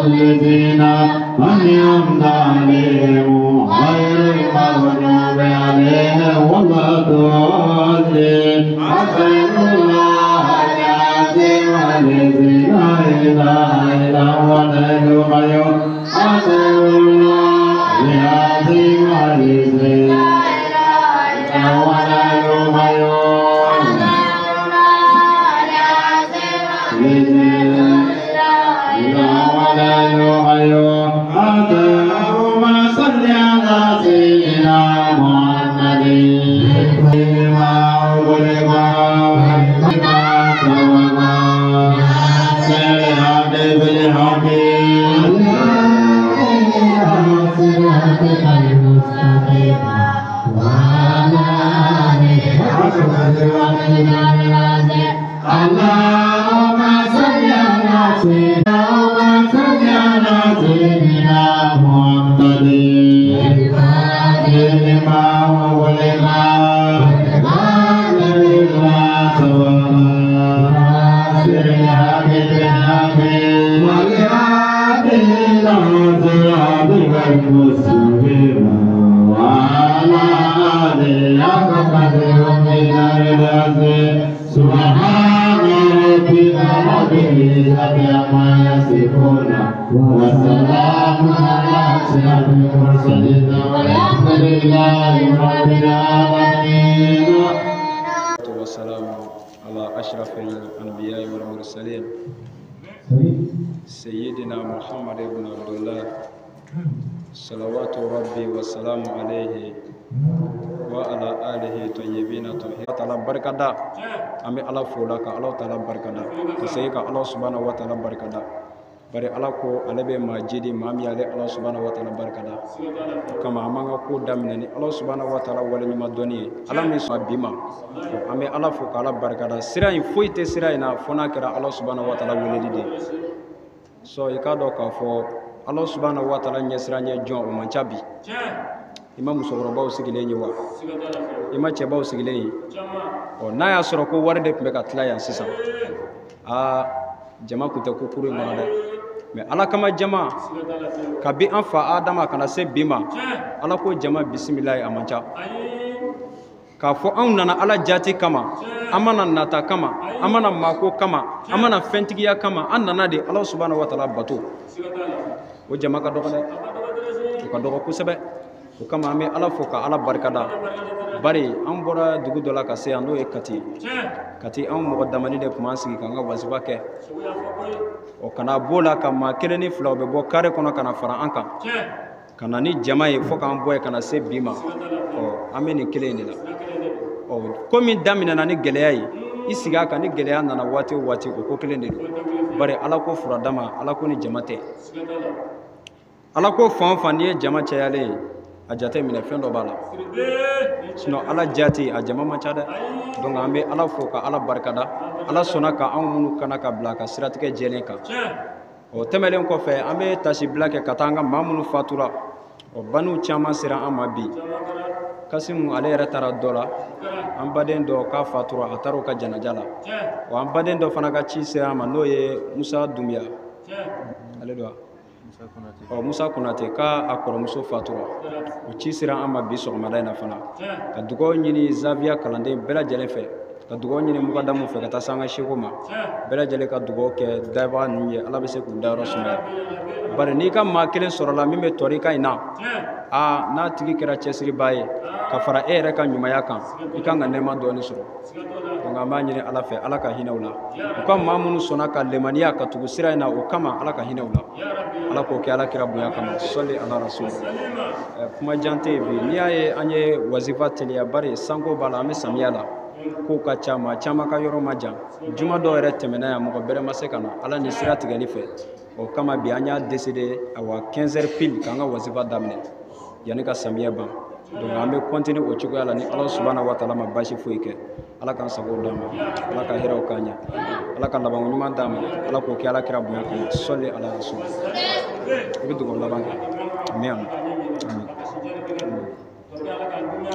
الذين أنعمت عليهم غير المغضوب عليهم ولا الضالين. أسأل الله العظيم الذي لا إله إلا هو الحي القيوم. أسأل الله العظيم الذي لا إله إلا هو الحي القيوم. اللهم صل على سيدنا محمد لما أغلق وما سبق سيدنا بالحق صراطك المستقيم وعلى آله اللهم صل على سيدنا محمد لما أغلق وما سبق سيدنا بالحق والهادي إلى صراطك المستقيم وعلى آله حق قدره ومقداره العظيم. سبحان ربك رب العزة عما يصفون وسلام على أشرف المرسلين والحمد لله رب العالمين. والسلام على أشرف الأنبياء والمرسلين سيدنا محمد بن عبد الله صلوات ربي والسلام عليه وعلى آله طيبين طاهرين. تعالى barikada an bɛ Ala fo la ka Ala taala barikada ka segin ka Ala subahana wa taala barikada bari Ala ko ale bɛ maa jidi maa min y'ale Ala subahana wa taala barikada o kama an b'an ka ko daminɛ ni Ala subahana wa taala waleɲuman dɔnni ye. Ala min sɔnna bi ma an bɛ Ala fo ka Ala barikada. Sira in foyi tɛ sira in na fo n'a kɛra Ala subahana wa taala weleli de ye. Sɔ i k'a dɔn k'a fɔ Ala subahana wa taala ɲɛsiran ɲɛ jɔn o man ca bi. I ma musokɔrɔbaw sigilen ye wa? I ma cɛbaw sigilen ye? Ɔ n'a y'a sɔrɔ ko wari de tun bɛ ka tila yan sisan, aa jama tun tɛ ko kuru in kɔnɔ dɛ. Mɛ Ala kama jama kabi an fa Adama ka na se bi ma, Ala ko jama bisimilayi a man ca. K'a fɔ anw nana Ala jati kama, an mana nata kama, an mana maako kama, an mana fɛntigiya kama, an nana de Ala subahana wa taala bato. O jama ka dɔgɔ dɛ, o ka dɔgɔ kosɛbɛ. O kama an bɛ Ala fo ka Ala barikada. Bari an bɔra dugu dɔ la ka se yan n'o ye Kati. Kati anw mɔgɔ damani de tun b'an sigi k'an ka wazifa kɛ. Ɔ kana b'o la ka maa kelen ni fila o bɛ bɔ kare kɔnɔ ka na fara an kan, ka na ni jama ye fo k'an bɔ yen ka na se bi ma. Ɔ an bɛ nin kelen in de la. Ɔ ko min daminɛna ni gɛlɛya ye, i sigi a kan ni gɛlɛya nana waati o waati o ko kelen de don. Bari Ala ko furadama, Ala ko ni jama tɛ. Ala ko fan o fan n'i ye jama cayalen ye, a jate minɛ fɛn dɔ b'a la. Sinon Ala jate a jama man ca dɛ. Donc an bɛ Ala fo ka Ala barikada. Ala sɔnna ka anw minnu kana ka bila ka siratigɛ jɛlen kan. O tɛmɛnen kɔfɛ an bɛ tasibila kɛ ka taa an ka maa minnu fatura. O baniw caman sera an ma bi. Kasimu ale yɛrɛ taara dɔ la, an baden dɔ k'a fatura, a taara o ka janaja la. Wa an baden dɔ fana ka ci sera an ma n'o ye Musa Dunbiya. Ale don wa? Ɔ Musa Konate k'a a kɔrɔmuso fatura. O ci sera an ma bi sɔgɔmada in na fana. Ka dugawu ɲini Zaviya kalanden bɛɛ lajɛlen fɛ, ka dugawu ɲini mukadamu fɛ ka taa se an ka seko ma. Bɛɛ lajɛlen ka dugawu kɛ dabaa ninnu ye, Ala bɛ se k'u dayɔrɔ sumaya. Bari n'i ka maa kelen sɔrɔla min bɛ tɔrika in na, aa n'a tigi kɛra cɛsiribaa ye ka fara e yɛrɛ ka ɲumanya kan, i kan ka nɛɛma dɔɔni sɔrɔ. Donc an b'a ɲini Ala fɛ, Ala ka hinɛ u la. U ka maa minnu sɔnna ka lemaniya ka tugu sira in na, o kama Ala ka hinɛ u la. Ala k'o kɛ Ala kira bonya kama. Sɔli ala rasul. Kuma jan tɛ yen bi. N'i y'a ye an ye wazifa teliya, bari sanko b'a la, an bɛ samiya la. Kow ka ca, maa caman ka yɔrɔ ma jan. Juma dɔw yɛrɛ tɛmɛna yan, mɔgɔ bɛrɛ ma se ka na Ala ni sira tigɛli fɛ. O kama bi an y'a décidé awa 15 heures pile k'an ka wazifa daminɛ yanni ka samiyɛ ban. Donc an bɛ continuer o cogoya la ni Ala subahana wa taala ma baasi foyi kɛ. Ala k'an sago d'an ma, Ala ka hɛrɛw k'an ɲɛ, Ala ka labanko ɲuman d'an ma, Ala k'o kɛ Ala kira bonya kama. Sɔli ala rasul. I bɛ dugawu laban kɛ. Amin amin. Amin.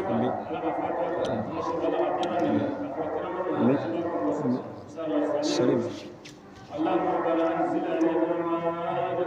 Amin. Amin. Salim. اللهم ربنا انزل علينا مائدة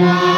سيدنا